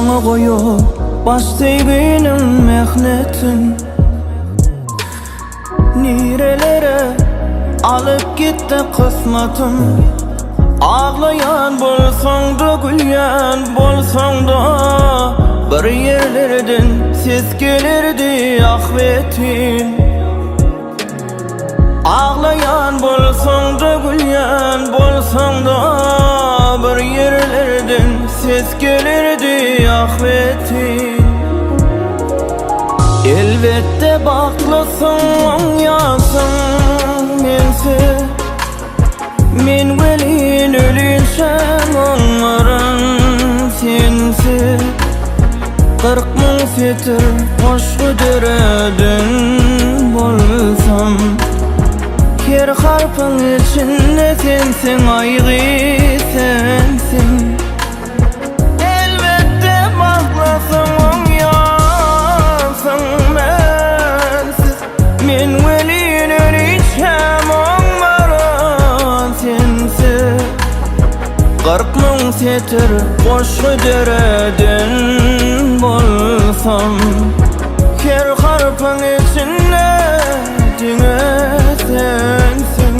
Saňa goýup baş söýginiň mähnetin Nirelere alyp gitdi kysmatym Aglaýan bolsaň-da gülýän bolsaň-da Bir ýerlerden ses gelerdi ahbetin Aglaýan bolsaň-da gülýän bolsaň-da Bir ýerlerden ses gelerdi ahbetin Elbetde bagtlysyň oňýansyň mensiz Men welin ölinçäm oňaryn sensiz 40 müň setir goşgy döreden bolsam Her harpyň içinde sensiň aýgy sensiň Elbetde bagtlysyň oňýansyň mensiz Men welin ölinçäm oňmaryn sensiz 40 müň setir goşgy döreden bolsam Her harpyň içinde diňe sensiň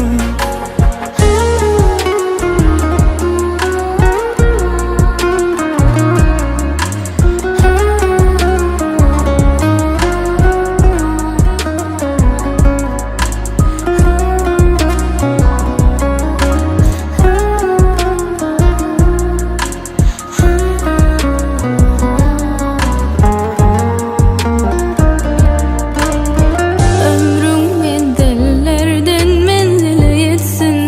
Ömrüň menzillerden menzile ýetsin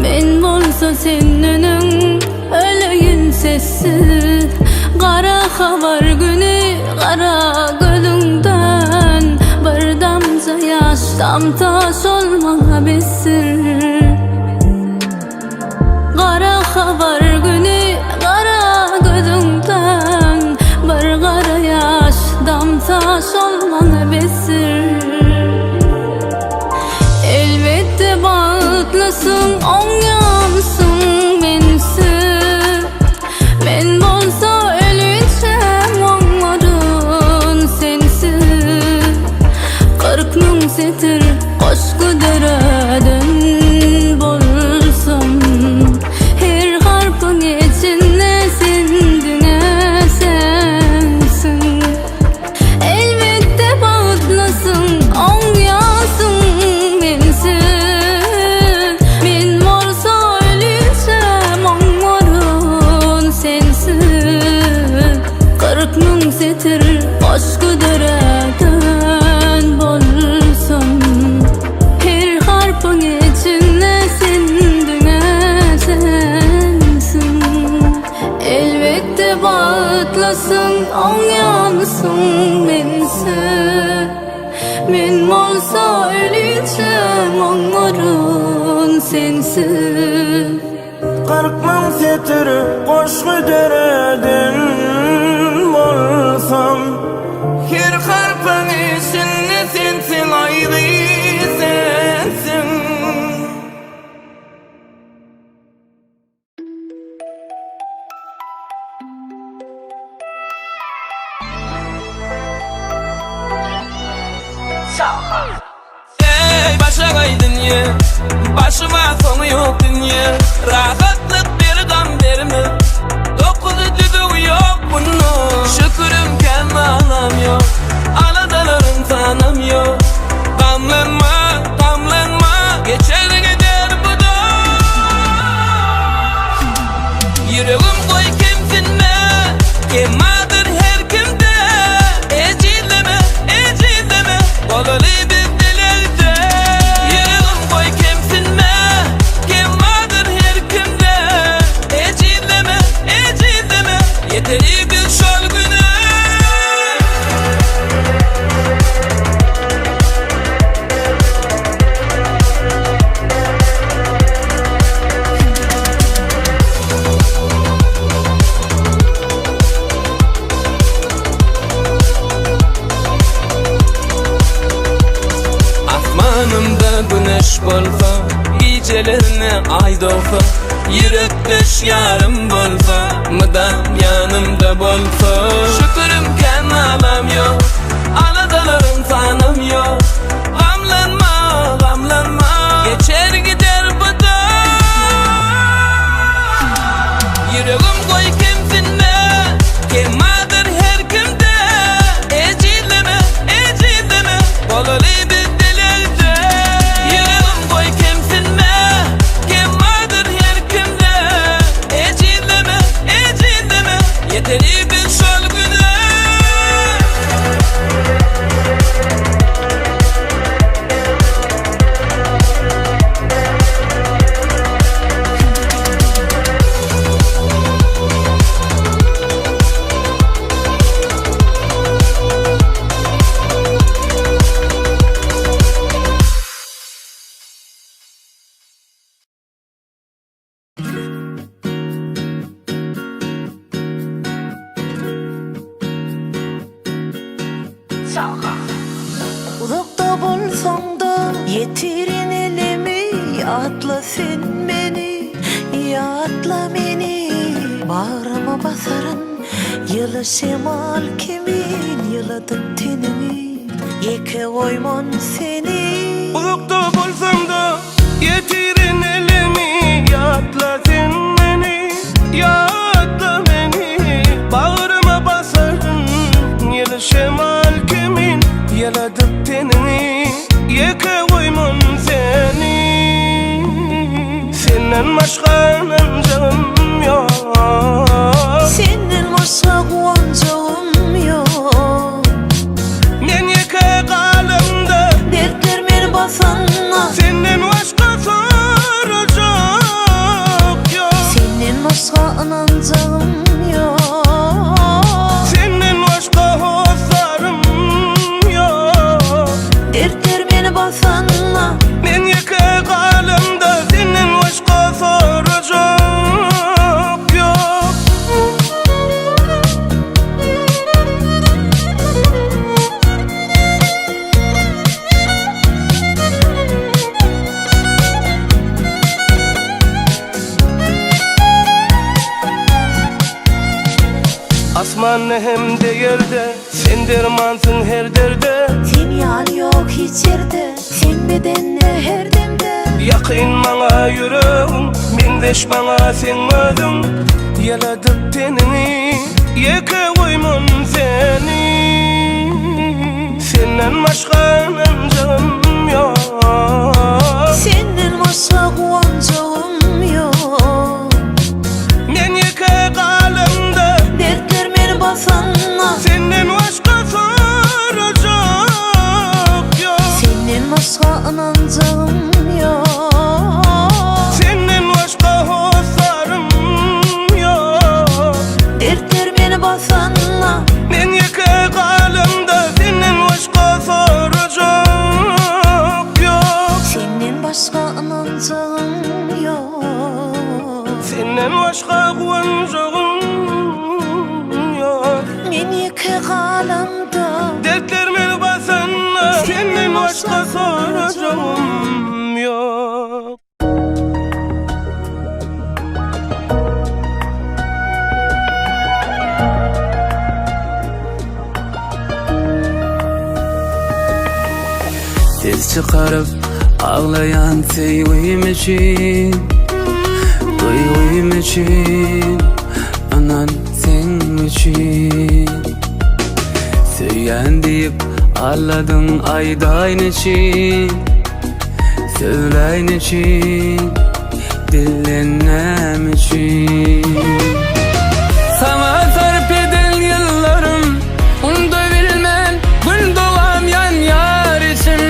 Men bolsa senden öň öleýin sessiz Gara habar güni gara gözüňden Bir damja ýaş damsa şol maňa besdir Gara habar güni gara gözüňden Bir gara ýaş damsa şol maňa besdir Elbetde bagtlysyň oňýansyň mensiz Men bolsa ölinçäm oňaryn sensiz 40 müň setir goşgy döreden bolsam Her harpyň içinde sen diňe sensiň Elbetde bagtlysyň oňýansyň mensiz Men bolsa ölinçäm oňaryn sensiz 40 müň setir goşgy döreden bolsam Her harpyň içinde sen diňe sensiň Elbetde bagtlysyň oňýansyň mensiz Men bolsa ölinçäm oňaryn sensiz 40 müň setir goşgy döreden bolsam Her harpyň içinde sensiň aýgy sensiň Ey başagay dünýe Başyma soňy ýok dünýe Rahatlyk bir gam berme Dokuzy düzüw ýok bunda Şükürüm kän malam ýok Aladalarym sanam ýok Gamlanma, gamlanma Geçer gider bu da Ýüregim goý kemsinme Kemadır her kimde Ejizleme, ejizleme Bolaly biz dilegde Ýüregim goý kemsinme Kemadır her kimde Ejizleme, ejizleme Ýeteli biz şol güne Asmanymda güneş bolsa Gijelerine ay doğsa. Ýürekdeş ýarym bolsa, mydam ýanymda bolsa. Şükürim kän alam ýok, aladalarym sanam ýok. Gamlanma, gamlanma, geçer gider bu-da. Ýüregim goý kemsinme, kemadyr her kimde. Ejizleme, ejizleme, bolaly biz dilegde. Ýüregim goý kemsinme, kemadyr her kimde. Ejizleme, ejizleme, ýeteli biz şol güne. Uzakda bolsaň-da ýetirin elimi Ýatla sen meni, ýatla meni Bagryma basaryn ýyly şemal kimin Ýyladyp teniňi, ýeke goýman seni. Uzakda bolsaň-da ýetirin elimi Ýatla sen meni, ýatla meni Bagryma basaryn ýyly şemal kimin Ýyladyp teniňi, ýeke goýman seni Senden başga ynanjagym ýok. Senden başga guwanjagym ýok. Men ýeke galamda. Dertler meni basanda. Senden başga sorajak ýok. Senden başga ynanjagym ýok. Senden başga hossarym ýok. Dertler meni basanda. Men ýeke galamda senden başga sorajak ýok. Asmanda hem-de ýerde Sen dermansyň her derde. Sen ýaly ýok hiç ýerde. Sen bedende her demde. Ýakyn maňa ýüregiň, meňzeş maňa seň özüň. Ýyladyp teniňi, ýeke goýman seni. Senden başga ynanjagym ýok. Senden başga guwanjagym ýok. Men ýeke galamda. Dertler meni basanda. Senden başga sorajak ýok. Senden başga ynanjagym ýok. Senden başga hossarym ýok. Dertler meni basanda. Men ýeke galamda senden başga sorajak ýok. Senden başga ynanjagym ýok. Senden başga guwanjagym ýok. Men ýeke galamda. Dertler meni basanda senden başga sorajagym ýok. Ses çykaryp aglaýan söýgim üçin, Duýgym üçin, ynan seň üçin. Söýýän diýip aldadyň aýdaýyn üçin, Sözläýin üçin, dilden näme üçin. Saňa sarp eden ýyllarym, Undabilmen gün dogam ýanýar içim.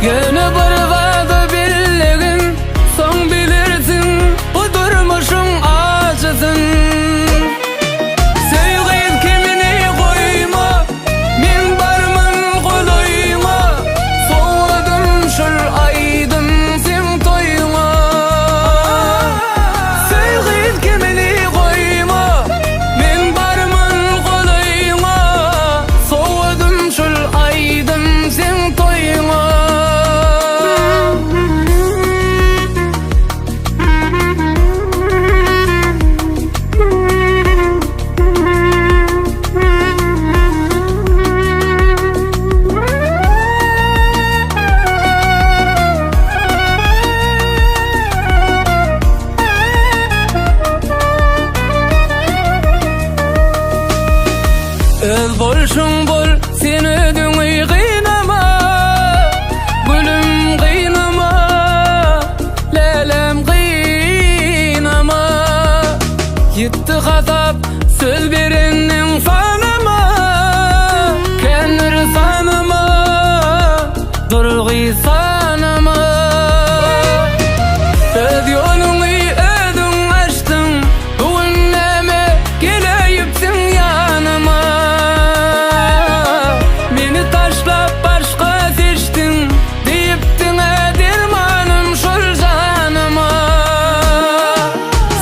Ýöne bir zada billegin, Soň bilersiň bu durmuşyň ajysyn. Söý gyz kemini goýma, Men barmyn golaýyňa, Sowladym şul aýdym seň toýuňa. Söý gyz. Öz bolşuň bol, sen özüňi gynama Gülüm gynama, lälem gynama Ýitdi hasap söz berenniň sanama Kändir sanama, durgy sanama Öz ýoluňy özüň açdyň Bu gün näme geleýipsiň ýanyma Meni taşlap başga seçdiň Diýipdiň-ä dermanym şol janyma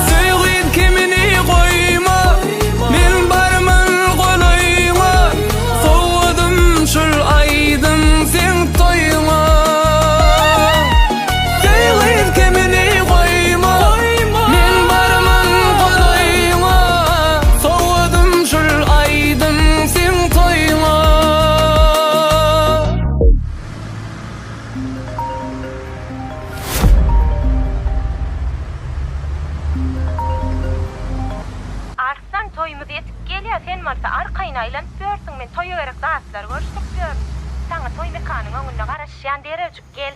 Söýgiň kemini goýma Men barman golaýyňa Sowgadym şul aýdym seň toýuňa Söýgiň kemini goýma Men barman golaýyňa Sowgadym şul aýdym seň toýuňa. Arslan toýumyz ýetip gelýär sen bolsa arkaýyn aýlanyp ýörsüň men toýa gerek zatlary görüşdirip ýörün. Saňa toý mekanyň öňünde garaşýan derewjik gel.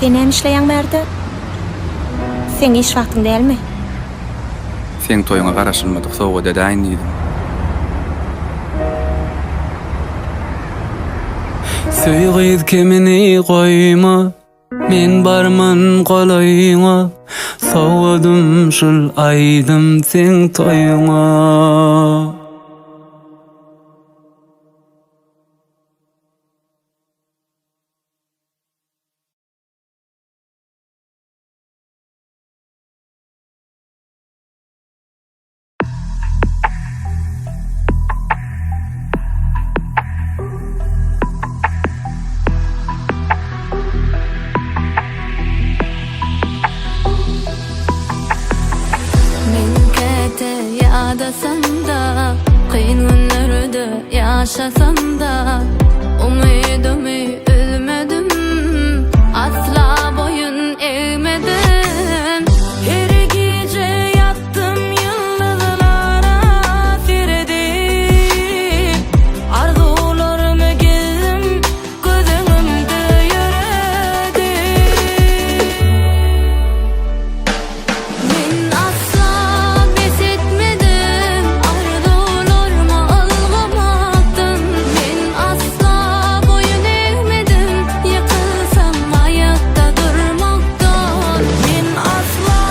Sen näme işleýäň bärde? Seň iş wagtyň dälmi? Seň toýuňa garaşylmadyk sowgat edäýin diýdim. Söý gyz kemini goýma Men barman golaýyňa Sowgadym şul aýdym seň toýuňa. Men käte ýadasam-da, kyn günlerde ýaşasam-da, umydymy üzmedim, asla boýun egmedim. Her gije ýatdym ýyldyzlara seredip, Arzuwlarymy gezdim göz öňümde ýöredip. Men asla bes etmedim arzuwlaryma ylgamakdan. Men asla boýun egmedim ýykylsam aýakda durmakdan. Men asla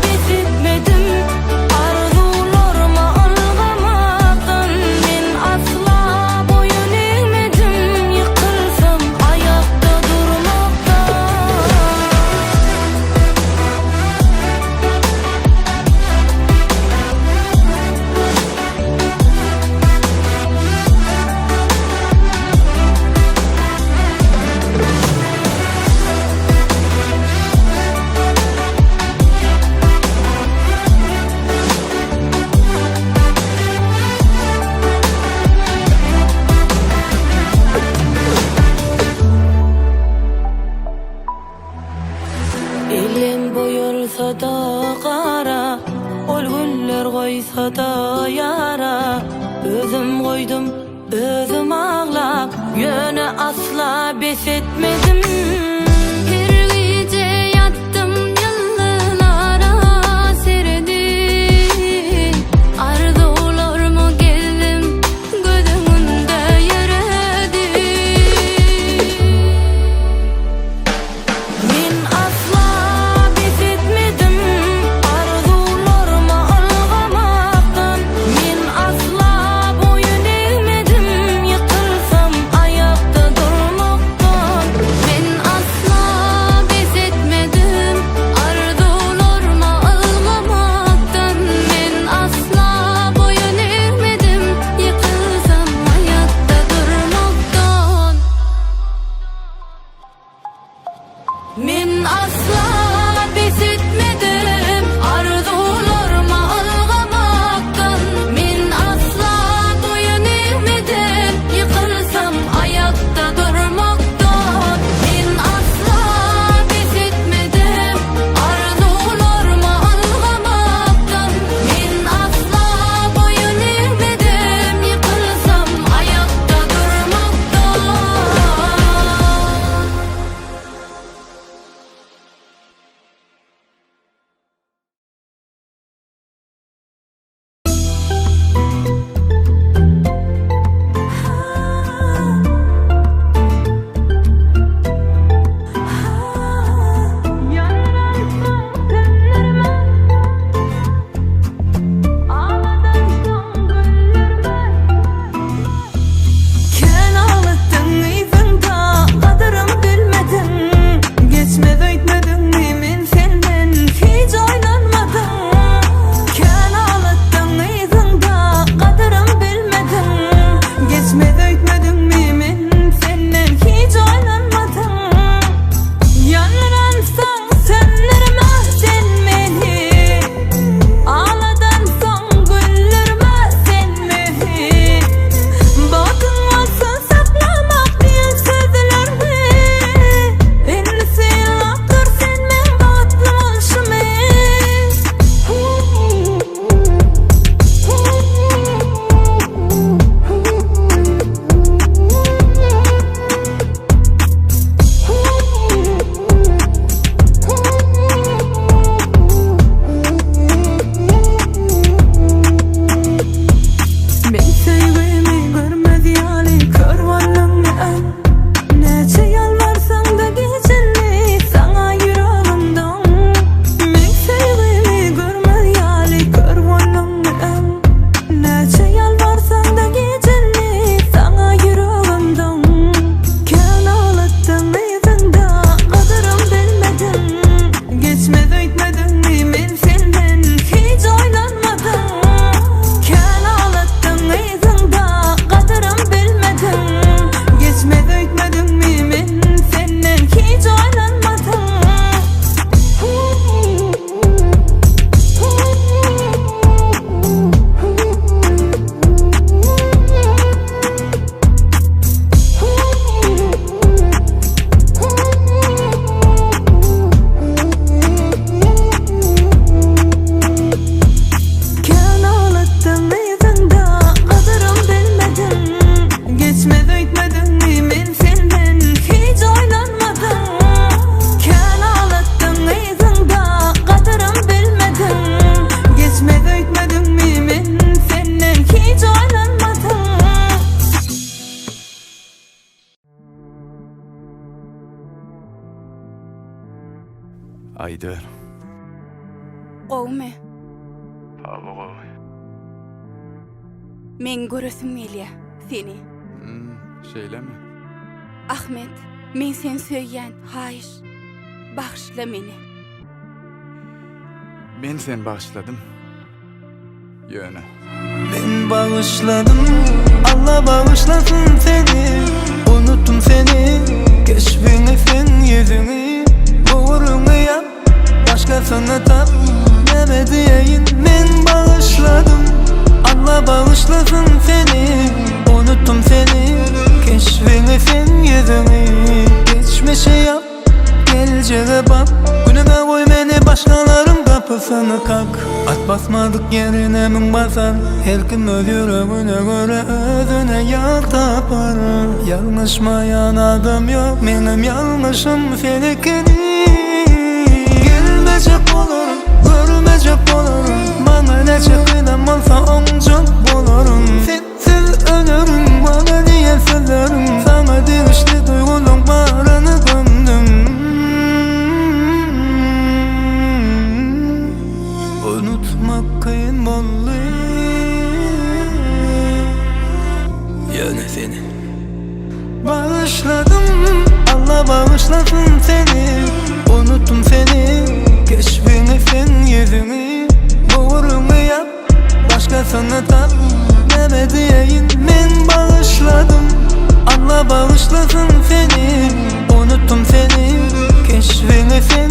bes etmedim arzuwlaryma ylgamakdan. Men asla boýun egmedim ýykylsam aýakda durmakdan. Elim boýalsa-da gara, Ol günler goýsa-da ýara, Özüm goýdum, özüm aglap, Ýöne asla bes etmedim. Her gije ýatdym ýyldyzlara seredip, Arzuwlarymy gezdim göz öňümde ýöredip. Men asla bes etmedim arzuwlaryma ylgamakdan. Men asla boýun egmedim ýykylsam aýakda durmakdan. Men. asla bes etmedim arzularma ylgamakdan Men asla boýun egmedim ýykylsam aýakda durmakdan Men asla bes etmedim arzularma ylgamakdan Men asla boýun egmedim ýykylsam aýakda durmakdan. Kän aglatdyň yzyňda gadyrym bilmediň Geçmez öýtmediňmi men senden hiç oýlanmadym Kän aglatdyň yzyňda gadyrym bilmediň Geçmez öýtmediňmi men senden hiç oýlanmadym Ýandyransoň söndürme sen meni Ağladansoň güldürme sen meni Bagtyň bolsun saklamak diýen sözlermi Indi synlap dur sen meň bagtly bolşumy. Men söýgimi görmez ýaly kör bolduňmy öň? Näçe ýalbarsaň-da gijeli saňa ýüregim doň. Men söýgimi görmez ýaly kör bolduňmy öň? Näçe ýalbarsaň-da gijeli saňa ýüregim doň. Kän aglatdyň yzyňda gadyrym bilmediň. Geçmez öýtmediňmi men senden hiç oýlanmadym. Kän aglatdyň yzyňda gadyrym bilmediň. Geçmez öýtmediňmi men senden hiç oýlanmadym. Kän aglatdyň yzyňda gadyrym bilmediň. Geçmez öýtmediňmi men senden hiç oýlanmadym. Kän aglatdyň yzyňda gadyrym bilmediň. Geçmez öýtmediňmi men senden hiç oýlanmadym. Aýdyber. Gowumy? Hawa gowy. Meň göresim gelýä seni. Hmm, şeýlemi? Ahmet, men seni söýýän, haýyş. Bagyşla meni. Men seni bagyşladym. Ýöne. Men bagyşladym, Alla bagyşlasyn seni Unutdym seni, keşbiňi sen ýüzüňi Böwrüňi ýap, başgasyny tap Näme diýeýin, men bagyşladym Alla bagyşlasyn seni Unutdym seni, keşbiňi sen ýüzüňi Geçmişi ýap, Geljege bak, günüme goý meni başgalaryň gapysyny kak. At basmadyk ýerine müň basar, her kim öz ýüregine görä özüne ýar tapar. Ýalňyşmaýan adam ýok, meňem ýalňyşym sen ekeniň. Gelmejek bolaryn, görmejek bolaryn, maňa näçe kynam bolsa oňjak bolaryn. Sensiz ölerin, maňa diýen sözleriň, saňa degişli duýgulaň baryny gömdüm. Unutmak kyn boldy Ýöne seni Bagyşladym, Alla bagyşlasyn seni Unutdym seni, keşbiňi sen ýüzüňi Böwrüňi ýap, başgasyny tap Näme diýeýin, men bagyşladym Alla bagyşlasyn seni Unutdym seni, keşbiňi sen.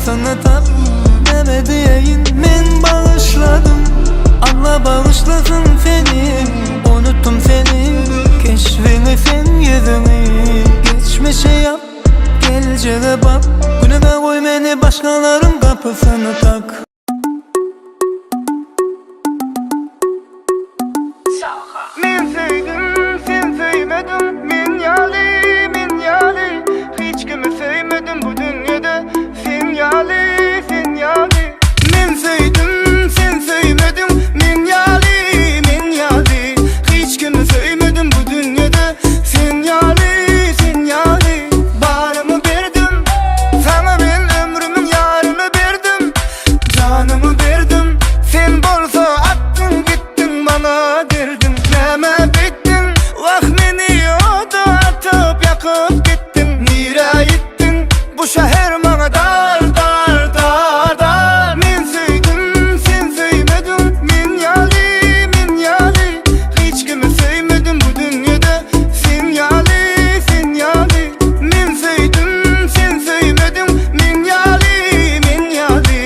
Gapysyny tap Näme diýeýin men bagyşladym Alla bagyşlasyn seni Unutdym seni Keşbiňi sen ýüzüňi Geçmişi ýap Geljege bak Günüme goý meni başgalaryň gapysyny tak. Men söýdüm, sen söýmediň Men ýaly, men ýaly Hiç kimi söýmedim bu dünýede Sen ýaly, sen ýaly Men söýdüm, sen söýmediň Men ýaly, men ýaly Hiç kimi söýmedim bu dünýede Sen ýaly, sen ýaly Barymy berdim Saňa men ömrümiň ýaryny berdim Janymy berdim Sen bolsa atdyň gitdiň maňa derdiň Nämä beýtdiň Wah meni oda atyp ýakyp gitdiň Nirä ýitdiň Bu şäher maňa dar dar dar dar Men söýdüm sen söýmediň Men ýaly men ýaly Hiç kimi söýmedim bu dünýede Sen ýaly sen ýaly Men söýdüm sen söýmediň Men ýaly men ýaly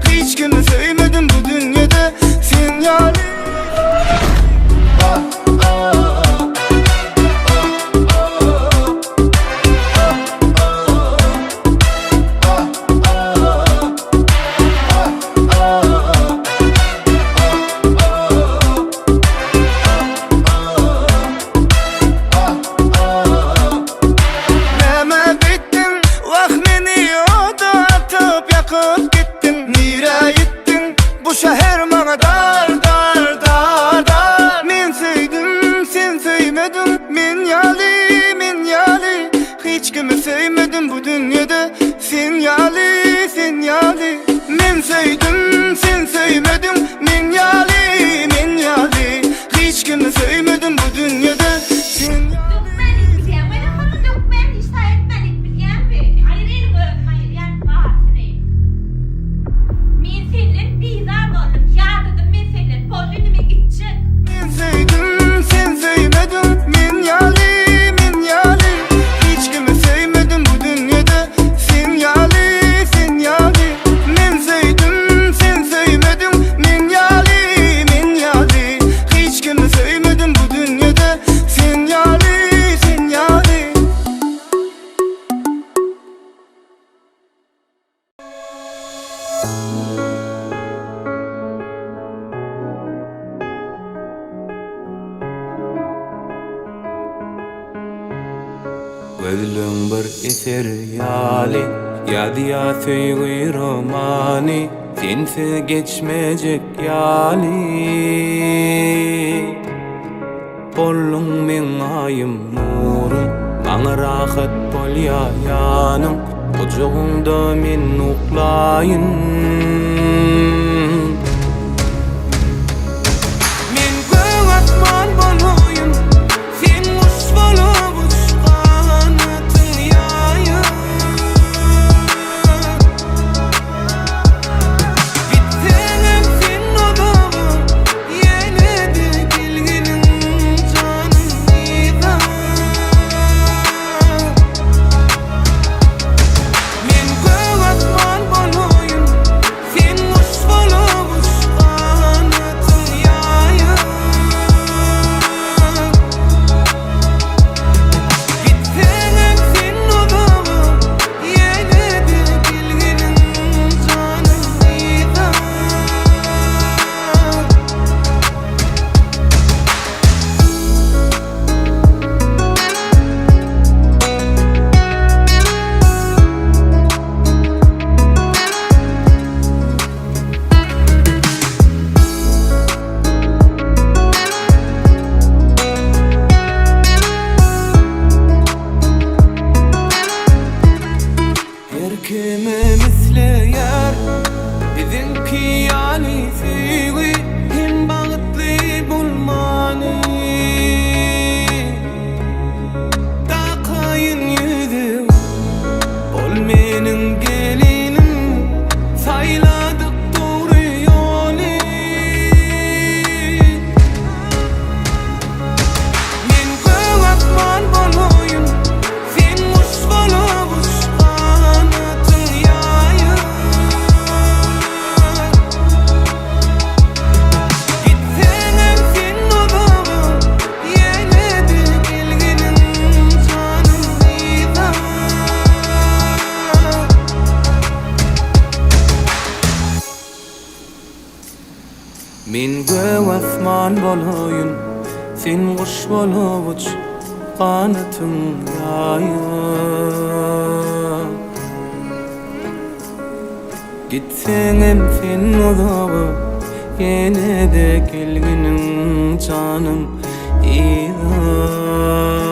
Hiç kimi söýmedim bu dünýede Sen ýaly. Nämä beýtdiň Wah meni oda atyp ýakyp gitdiň Nirä ýitdiň Bu şäher maňa dar dar dar dar Men söýdüm sen söýmediň Men ýaly men ýaly Hiç kimi söýmedim bu dünýede Sen ýaly sen ýaly Men söýdüm sen söýmediň Men ýaly men ýaly Hiç kimi söýmedim bu dünýede Sen ýaly. Dökmän diýip bilýäňmi? Men hany dökmän hiç taý etmän diýip bilýäňmi? Aýyr eliňi özüm aýyrýan barysyny. Men senden bizar boldum, ýadadym men senden. Boldy indi men gitjek. Men söýdüm, sen söýmediň Men ýaly, men ýaly Hiç kimi söýmedim bu dünýede Sen ýaly, sen ýaly Men söýdüm, sen söýmediň Men ýaly, men ýaly Hiç kimi söýmedim bu dünýede Sen ýaly, sen ýaly. Gözleň bir eser ýaly, Ýazýa söýgi romany, Sensiz geçmejek ýaly. Bolduň meň aýym nurum Maňa rahat bolýa ýanyň Gujagyňda men uklaýyn Men gök asman bolaýyn Sen guş bolup uç ganatyň ýaýyp Gitseňem sen uzaga Ýene-de gelginiň janym yza Men gök asman bolaýyn Sen guş bolup uç ganatyň ýaýyp Gitseňem sen uzaga Ýene-de gelginiň janym yza. Her kimem isleýär biziňki ýaly söýgi hem bagtly bolmany. Dakaýyn ýüzüňe, bol meniň gelinim, saýladyk dogry ýoly. Men gök asman bolaýyn, sen guş bolup uç ganatyň ýaýyp. gök asman bolaýyn, Sen guş bolup uç, ganatyň ýaýyp. Gitseňem sen uzaga, ýene-de gelginiň janym yza.